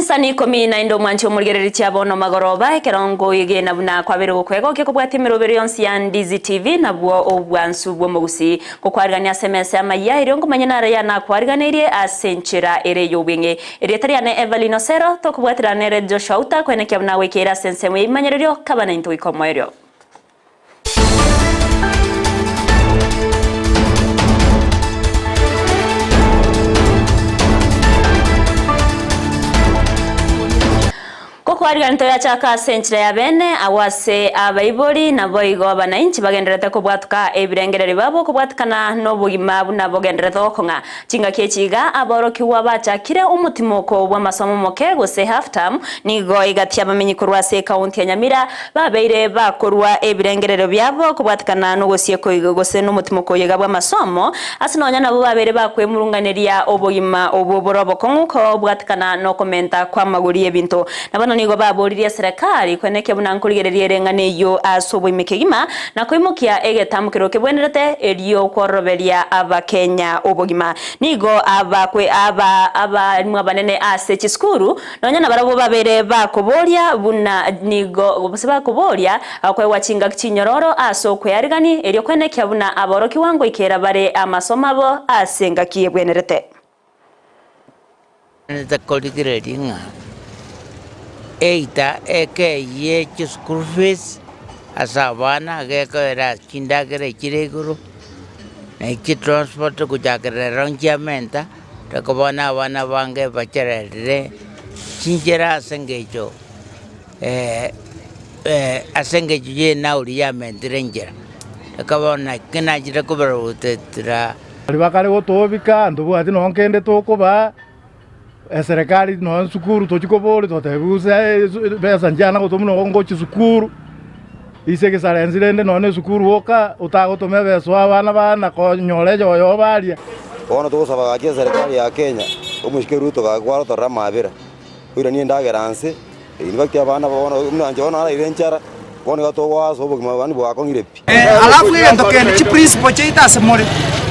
Chinsani ikomi naende omwanchi omorigereria chia bono magoroba, ekero nkoegena buna kwabeire gokwegokia kobwatia emeroberi yonsi ya Ndizi TV nabwo obwansu bw'omogusii. Ngokwarigania ase emesa y'amayia erio nkomanye naro yanakwariganirie ase enchera ere y'obweng'e. Erieta riane Evelyn Osero, tokobwaterana nere Joshua Outa kwenekia buna agoikeire ase ensemo y'ebimanyererio kaba naintwe goika omoerio. Gokwarigania toyachaka ase enchera ya bene, agwo ase abaibori, naboigo abanainchi bagendererete kobwatuka ebirengererio biabo kobwatikana nobogima buna bogendererete gokong'a. Chingaki echi iga aborokigwa bachakire omotimoko bw'amasomo moke gose half term nigo egati abamenyi korwa ase ekaunti ya Nyamira babeire bakorua ebirengererio biabo kobwatikana nogosiekwa igo gose nomotimoko oyo iga bw'amasomo ase nonya nabo babeire bakwemurunganeria obogima obwo bore obokong'u kobwatikana nokomenta kw'amagori y'ebinto. Na bono nigo baboririe eserekari kwenekia buna nkorigereria ereng'ana eyio ase oboime kegima na koimokia egetamokero kebwenerete erio kwororoberia Abakenya obogima. Nigo abakwe aba abalimu abanene ase chisukuru nonya nabarabwo babere bakoboria buna nigo gose bakoboria koegwa chingaki chinyororo ase okwearigani erio kwenekia buna aborokigwa ngoikera bare amasomo abo ase engaki ebwenerete. Nete korigereria ng'a eita ekeyie chischool fees ase abana gekoera chindagera echire igoro, na chitransport gochakera rero nchiamenta, tokobona abana abange bachererire chinchera ase engencho ase engencho ya enauri yamentire enchera, ekaba naki nachire kobarotetera. Baria bakare gotobika, ntobwati nonya kende tokobaa, eserekari nonya esukuru tochia koboria totebiwa gose besa nchiana gotoma buna ngochia sukuru, ase egesarensi rende nonya na esukuru oka otagotoma ebesa oe abana bana konyora eyoyo baria. Bono togosaba gaki eserekari ya Kenya, omosike Ruto gaki kwarotorera amabera, oiranie endagera nse, in fact abana bono buna inche bono naraire enchara, bono iga togoasa obogima yaani bwakong'ire pi. Alafu egento kende chiprinciple chiaito ase more,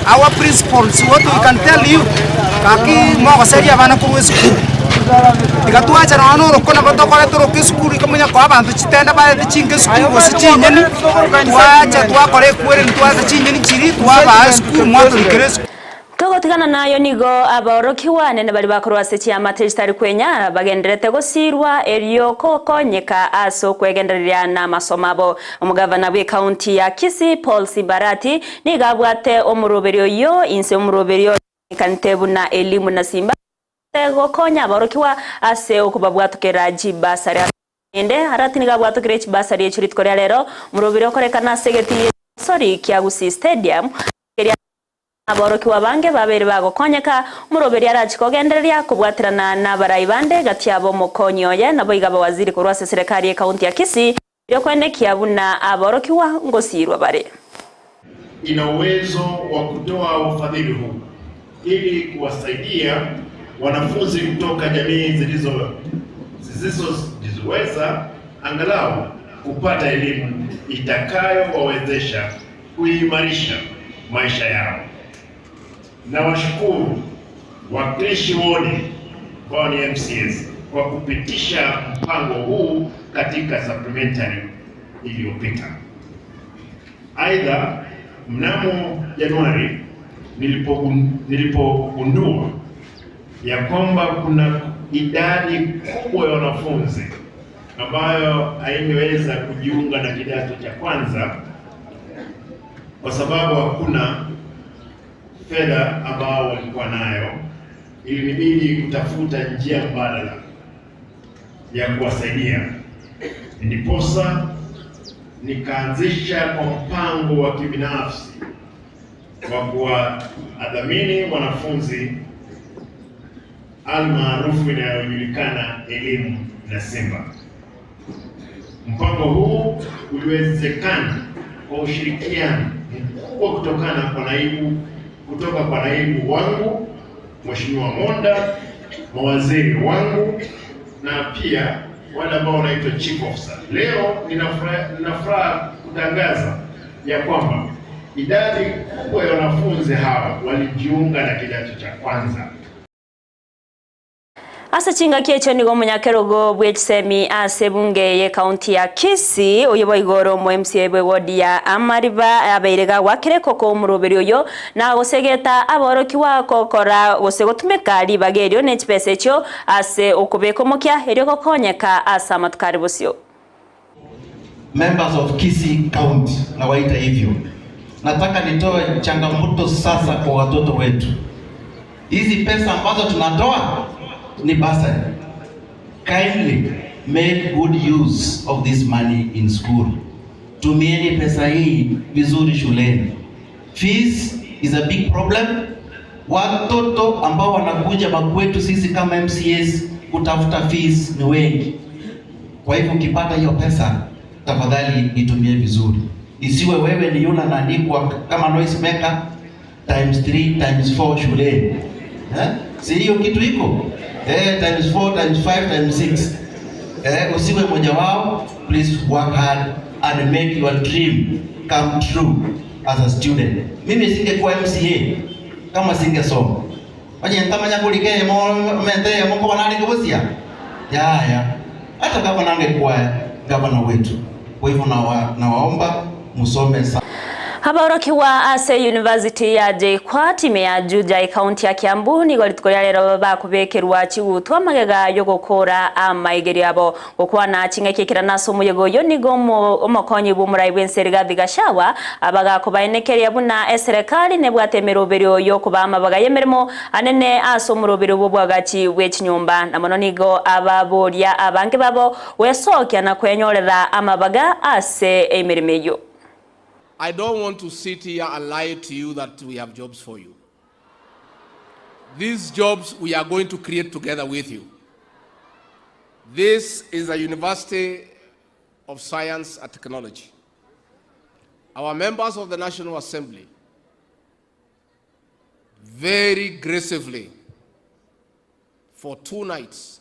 our principles what we can tell you, gaki mogoseria abana korwa esukuru, tiga twacha nonya na oroko nabo tokoreta oroko esukuru ikomonya koa abanto chitenda barete chinka esukuru gose chinyeni, twacha twakora ekwereni twareta chinyeni chiria twabaa esukuru mwatorikera esukuru. Togotigana nayo nigo abaorokigwa anene baria bakorwa ase chiamate chitari kwenyara bagendererete gosiirwa erio gokonyeka ase okwegendereria namasomo abo. Omogavana bw'ecounty ya Kisii Paul Simbarati nigo abwate omoroberio oyio inse omoroberio oyomanyekanete buna Elimu na Simba gokonya abaorokigwa ase okobabwatokera chibasari ase Naende Arati nigo abwatokire chibasari echio rituko ria rero omoroberio okorekana ase egetii egesori kia Gusii Stadium keria Aborokigwa abange babeire bagokonyeka, omoroberi arache kogendereria kobwaterana nabarai bande gati yabo omokonyi oye naboigo abawaziri korwa ase eserekari y'ekaunti ya Kisii erio koenekia buna aborokigwa ngosiirwa bare. Ina uwezo wa kutoa ufadhili huu ili kuwasaidia wanafunzi kutoka jamii zilizo zisizojiweza angalau kupata elimu itakayowawezesha kuimarisha maisha yao. Nawashukuru wakilishi wote ambao ni MCAs kwa kupitisha mpango huu katika supplementary iliyopita. Aidha, mnamo Januari nilipogundua ya kwamba kuna idadi kubwa ya wanafunzi ambayo haingeweza kujiunga na kidato cha kwanza kwa sababu hakuna fedha ambao walikuwa nayo, ilinibidi kutafuta njia mbadala ya kuwasaidia. Ndiposa nikaanzisha kwa mpango wa kibinafsi wa kuwadhamini wanafunzi almaarufu inayojulikana elimu na Simba. Mpango huu uliwezekana kwa ushirikiano mkubwa kutokana kwa naibu kutoka kwa naibu wangu Mheshimiwa Monda, mawaziri wangu na pia wale ambao wanaitwa chief officer. Leo nina furaha kutangaza ya kwamba idadi kubwa ya wanafunzi hawa walijiunga na kidato cha kwanza. Ase chingaki echio nigo omonyakerogo bw'echisemi ase ebunge y'ecounty ya Kisii, oyio boigo ore omo MCA bw'eward ya Amariba abeire gagwakera ekoko omoroberi oyo na gosegeta aborokigwa gokora gose gotumeka ribaga erio ne chibesa echio ase okobeka omokia erio gokonyeka ase amatuko are bosio. Members of Kisii County nawaita hivyo. Nataka nitoe changamoto sasa kwa watoto wetu. Hizi pesa ambazo tunatoa ni bursary. Kindly make good use of this money in school. Tumieni pesa hii vizuri shuleni. Fees is a big problem. Watoto ambao wanakuja makwetu sisi kama MCAs kutafuta fees ni wengi. Kwa hivyo ukipata hiyo pesa, tafadhali itumie vizuri, isiwe wewe ni yule anaandikwa kama noise maker times 3 times 4 shuleni eh? Si hiyo kitu iko eh, times 4 times 5 times 6 eh, usiwe mmoja wao. Please work hard and make your dream come true as a student. Mimi singekuwa MCA kama singesoma onye ntamanya kulike mo mente mo kwa nani kubusia ya hata kama nangekuwa gavana wetu. Kwa hivyo nawaomba musome sana. Abaorokiwa ase university ya JKUAT ime ya Juja ekaunti ya Kiambu nigo rituko ria rero bakobekerwa chigutwa amagega yogokora amaigerio abo gokwana ching'aki ekera nase omoyega oyo nigo omokonyi bwa omorai bwa ense Rigathi Gachagua abagakobaenekeria buna eserekari nebwate emeroberio yokoba amabaga y'emeremo anene ase omoroberio bwa obwagachi bwa echinyomba na mono nigo ababoria abange babo gwesokia na kwenyorera amabaga ase emeremo eywo. I don't want to sit here and lie to you that we have jobs for you. These jobs we are going to create together with you. This is a University of Science and Technology. Our members of the National Assembly very gracefully for 2 nights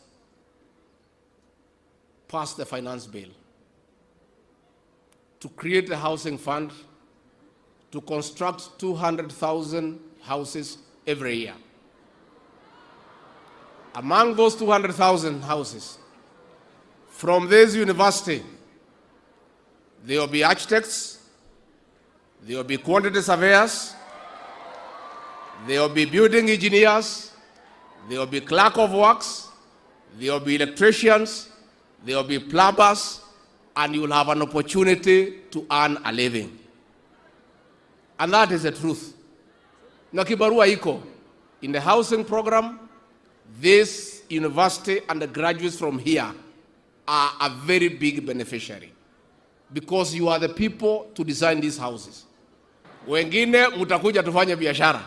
passed the finance bill to create a housing fund to construct 200,000 houses every year. Among those 200,000 houses, from this university, there will be architects, there will be quantity surveyors, there will be building engineers, there will be clerk of works, there will be electricians, there will be plumbers, and you will have an opportunity to earn a living. And that is the truth. Na kibarua iko. In the housing program, this university and the graduates from here are a very big beneficiary because you are the people to design these houses. Wengine mutakuja tufanye biashara.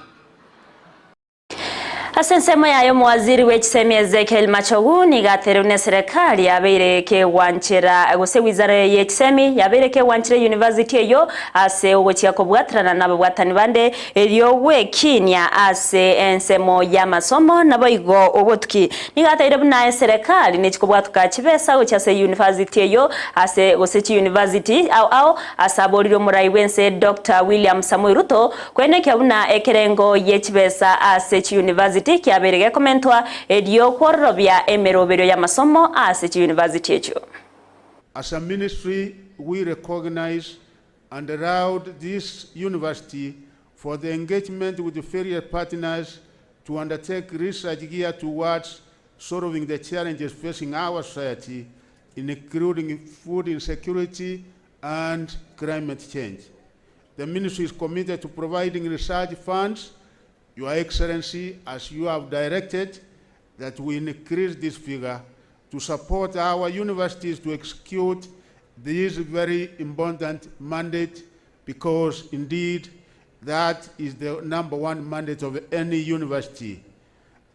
Ase ensemo yaye omowaziri bwa echisemi Ezekiel Machogu nigo aterwe na eserekari yabeire kegwanchera gose wizara ya echisemi yabeire kegwanchera university eyo ase ogochia kobwaterana na ababwatani bande erio gwekinia ase ensemo ya masomo naboigo obotuki. Nigo ateire buna eserekari nechikobwatuka chibesa gochia ase university eyo ase gose chi university ao ao ase aborire omorai bwense Dr. William Samoei Ruto kwenekia buna ekerengo ye chibesa ase chi university kiabere gekomentwa erio kwororobia emeroberio ya masomo ase chi university echo. As a ministry, we recognize and laud this university for the engagement with the various partners to undertake research geared towards solving the challenges facing our society, including food insecurity and climate change. The ministry is committed to providing research funds, Your Excellency, as you have directed, that we increase this figure to support our universities to execute this very important mandate, because indeed that is the number one mandate of any university.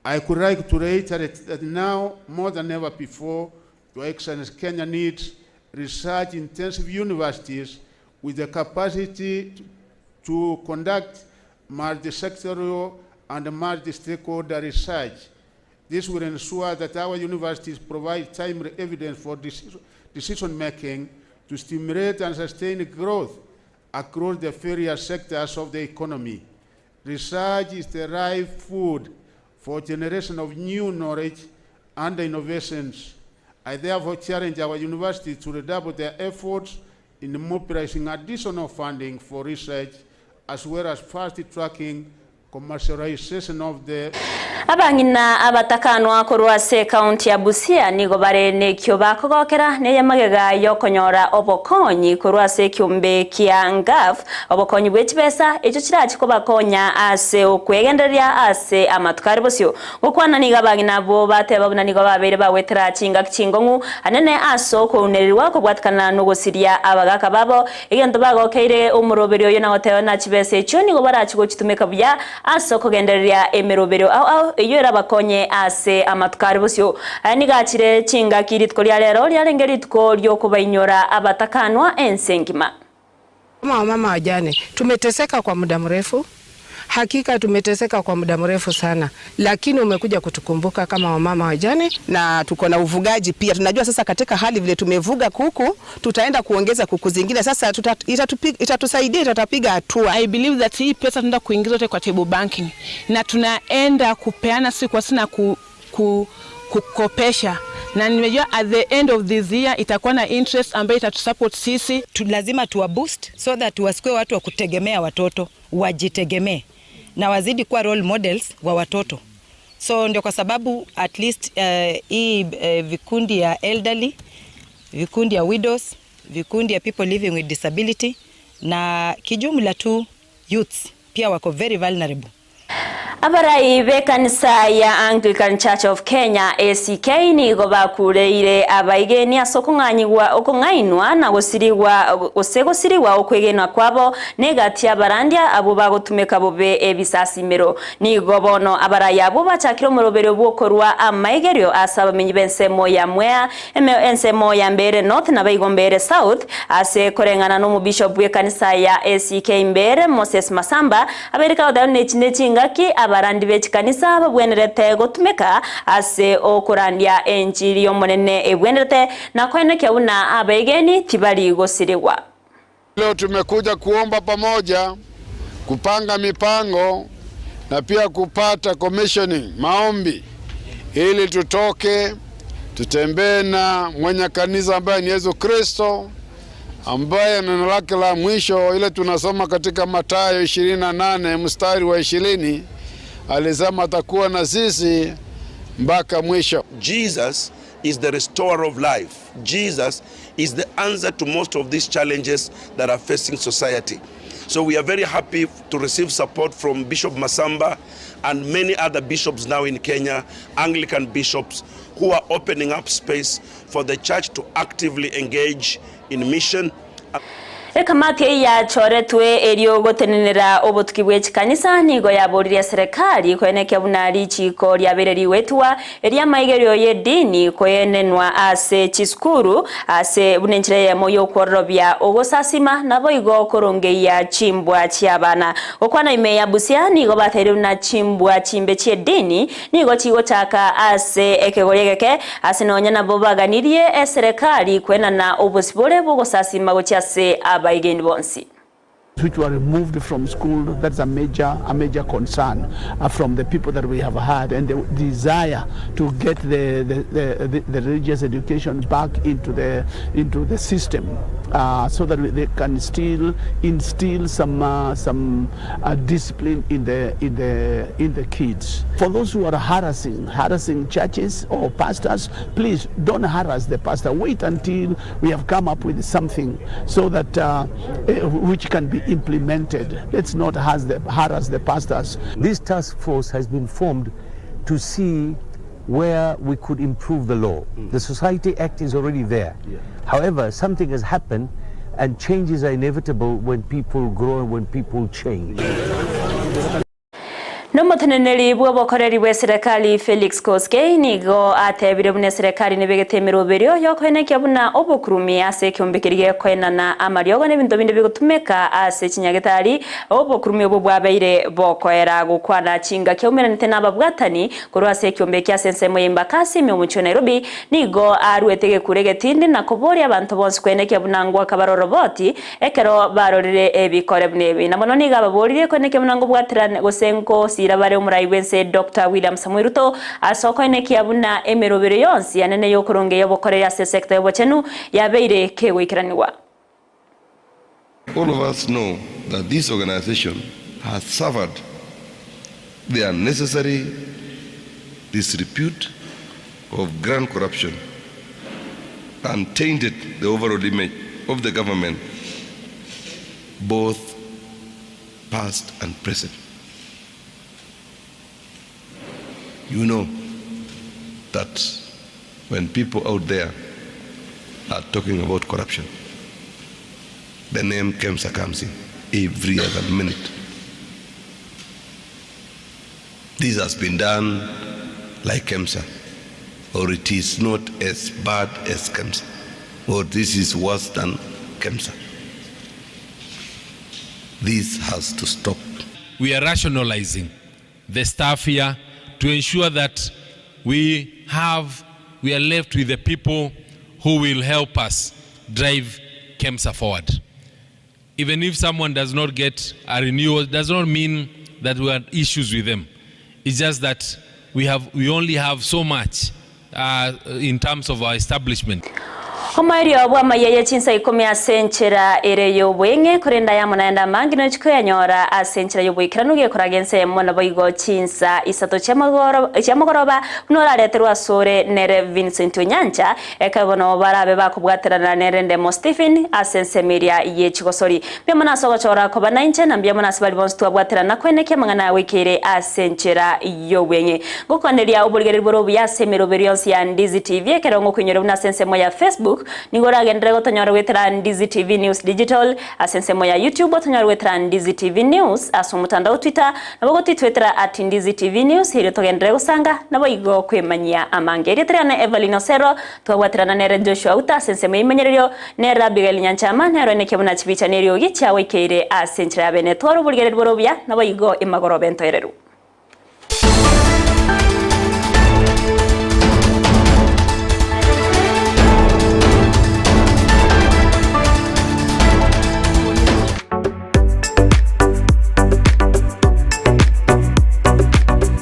I could like to reiterate that now, more than ever before, Your Excellency, Kenya needs research-intensive universities with the capacity to conduct multi-sectoral and multi-stakeholder research. This will ensure that our universities provide timely evidence for decision-making to stimulate and sustain growth across the various sectors of the economy. Research is the right food for generation of new knowledge and innovations. I therefore challenge our universities to redouble their efforts in mobilizing additional funding for research as well as fast-tracking commercialization of the Abang'ina abatakanwa korwa ase ekaunti ya Busia nigo bare nekio bakogokera neye magega yokonyora obokonyi korwa ase ekiombe kia NGAAF, obokonyi bwe chibesa echio chirachi kobakonya ase okwegendereria ase amatuko are bosio. Gokwana nigo abang'ina abwo bateba buna nigo babeire bagwetera chingaki chingong'u anene ase okounererwa kobwatikana nogosiria abagaka babo, egento bagokeire omoroberi oyo na goteba buna chibesa echio nigo barachi gochitumeka buya ase okogendereria emeroberio ao ao eyio erabakonye ase amatuko are bosio. Aya nigo achire chingaki rituko ria rero riarenge rituko ri'okobainyora abatakanwa ense engima. Kama wamama wajane tumeteseka kwa muda mrefu, hakika tumeteseka kwa muda mrefu sana, lakini umekuja kutukumbuka kama wamama wajane. Na tuko na ufugaji pia. Tunajua sasa katika hali vile tumevuga kuku, tutaenda kuongeza kuku zingine sasa tuta, itatusaidia itatapiga hatua. I believe that hii pesa tunaenda kuingiza yote kwa table banking na tunaenda kupeana si kwa sina ku, ku, kukopesha na nimejua at the end of this year itakuwa na interest ambayo itatusupport sisi. Tu, lazima tuwa boost so that wasikuwe watu wa kutegemea watoto, wajitegemee na wazidi kuwa role models wa watoto. So ndio kwa sababu at least hii vikundi ya elderly, vikundi ya widows, vikundi ya people living with disability na kijumla tu youths pia wako very vulnerable. Abarai b'ekanisa ya Anglican Church of Kenya ACK nigo bakureire abaigeni ase okong'anyigwa okong'ainwa na gosirigwa gose gosirigwa okwegenwa kwabo negati abarandia abo bagotumeka bobe ebisasimero nigo bono abarai abo bachakire omoroberio bwokorwa amaigerio ase abamenyi b'ensemo ya Mwea ensemo ya Mbeere North na baigo Mbeere South ase koreng'ana na omobishop bw'ekanisa ya ACK Mbeere Moses Masamba abereka goteba nechi nechingaki abarandi b'echikanisa babwenerete gotumeka ase okorandia enchiri y'omonene ebwenerete na koenekia buna abaegeni tibari gosirigwa. Leo tumekuja kuomba pamoja, kupanga mipango na pia kupata commissioning, maombi ili tutoke tutembee na mwenye kanisa ambaye ni Yesu Kristo, ambaye neno lake la mwisho ile tunasoma katika Mathayo 28 mstari wa 20 alisema atakuwa na sisi mpaka mwisho. Jesus is the restorer of life. Jesus is the answer to most of these challenges that are facing society. So we are very happy to receive support from Bishop Masamba and many other bishops now in Kenya, Anglican bishops, who are opening up space for the church to actively engage in mission. Ekamati eye yachoretwe erio gotenenera obotuki bwe chikanisa nigo yaboririe serikali koenekia buna richiko riabeire rigwetwa eriamaigerio y'edini koenenwa ase chisukuru ase buna enchera eyemo yokwororobia ogosasima nabo igo korongeia chimbwa chiabana gokwana ime ya Busia nigo bateire buna chimbwa chimbe chi'edini nigo chigochaka ase ekegori egeke ase nonya nabo baganirie eserikali koenana obosibore bogosasima gochia ase abaigeni bonsi. Which were removed from school. That's a major concern from the people that we have had, and the desire to get the religious education back into the system, so that they can still instill some discipline in the kids. For those who are harassing churches or pastors, please don't harass the pastor. Wait until we have come up with something so that which can be implemented. Let's not harass the pastors. This task force has been formed to see where we could improve the law. The Society Act is already there. However, something has happened and changes are inevitable when people grow and when people change. Nomoteneneri bwa obokoreri bwa eserekari Felix Koskei nigo atebire buna eserekari nebegete emeroberio yokoenekia buna obokurumi ase ekiombe keria gekoenana amariogo na ebinto binde bigotumeka ase chinyagetari obokurumi obo bwabeire bokoera gokwana chinga kiaumeranete na ababwatani korwa ase ekiombe kia ase ensemo ya Embakasi ime omochie wa Nairobi nigo arwete gekure getindi na koboria abanto bonsi koenekia buna ngwaka baroroboti ekero barorire ebikore buna ebi na mono nigo ababoririe koenekia buna ngobwaterane gose nkosira. Ngotenenera bare omorai bw'ense Doctor William Samoei Ruto ase okoenekia buna emerobero yonsi enene y'okorongeia obokoreri ase esector y'obochenu yabeire kegoikeranigwa. All of us know that this organization has suffered the unnecessary disrepute of grand corruption and tainted the overall image of the government both past and present. You know that when people out there are talking about corruption, the name KEMSA comes in every other minute. This has been done like KEMSA, or it is not as bad as KEMSA, or this is worse than KEMSA. This has to stop. We are rationalizing the staff here to ensure that we have we are left with the people who will help us drive KEMSA forward. Even if someone does not get a renewal, does not mean that we have issues with them. It's just that we have we only have so much uh, in terms of our establishment. Omoerio bw'amayia ye chinsa ikomi ase enchera ere y'obweng'e, korende ayamo naende amange nochia koyanyora ase enchera y'oboikeranu gekoraga ense eyemo naboigo chinsa isato chiamogoroba buna orareterwe asore nere Vincent Onyancha, ekero bono barabe bakobwaterana nere Ndemo Stephen ase ensemo eria ye chigosori. Mbuya mono ase ogochora koba nainche, na mbuya mono ase baria bonsi twabwaterana koenekia amang'ana agoikeire ase enchera y'obweng'e. Ngokwaneria oborigereria bore obuya ase emeroberi yonsi ya Ndizi TV, ekero ngokoinyora buna ase ensemo ya Facebook, nigo oragenderere gotonyora goetera Ndizi TV News Digital, ase ensemo ya YouTube otonyore goetera Ndizi TV News, ase omotandao Twitter nabo ogotitwetera at Ndizi TV News erio togenderere gosanga naboigo kwemanyia amange. Erieta riane Evelyn Osero, twabwaterana nere Joshua Outa ase ensemo y'eimenyererio, nere Abigail Nyanchama, nero enekia buna chibicha neriogi chiagoikeire ase enchera ya bene. Tware oborigereria bore obuya, naboigo emagoroba entoereru.